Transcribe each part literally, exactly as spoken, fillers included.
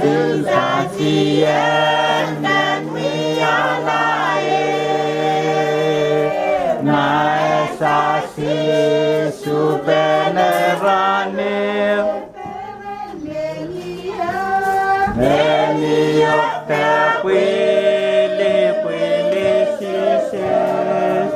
Sasi en men wialahr, na e sasi supen rahn ehu. Meniok de pwili, pwili Sises.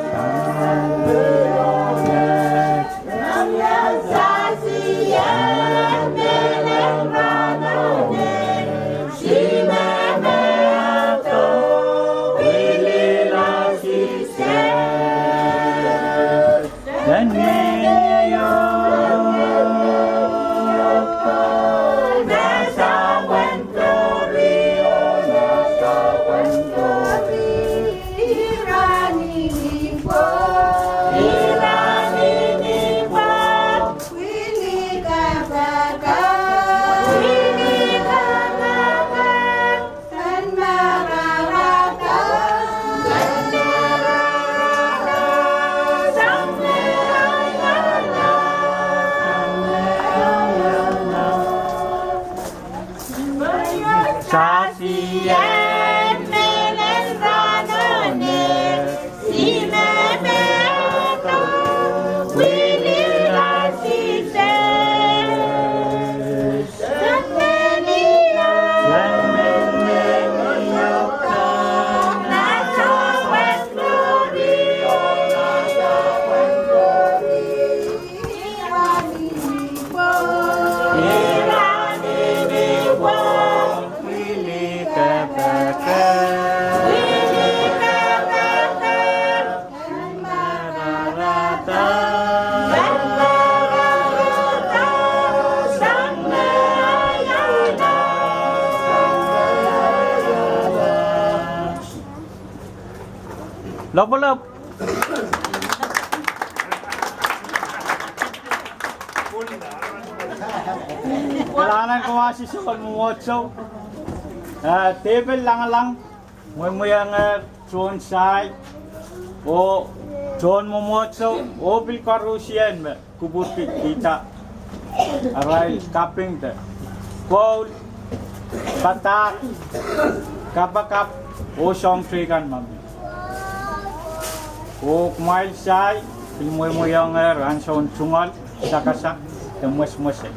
Sasi en mehlel rahno ne, si me mehdo, pwili Sises. Lapalap. Kalahngan kowasis soangen mwomwohdiso. Eh, tepel langalang, mwemwehiong tohn sahi, oh tohn mwomwohdiso, oh pil koarusie me kupwurki kihda arail kapingda, koul, padahk, kapakap, oh soahng teikan mami. Oh kumwail sahi, pil mwemwehiong ansoun tungoal, sakasak, de mwesmwesei.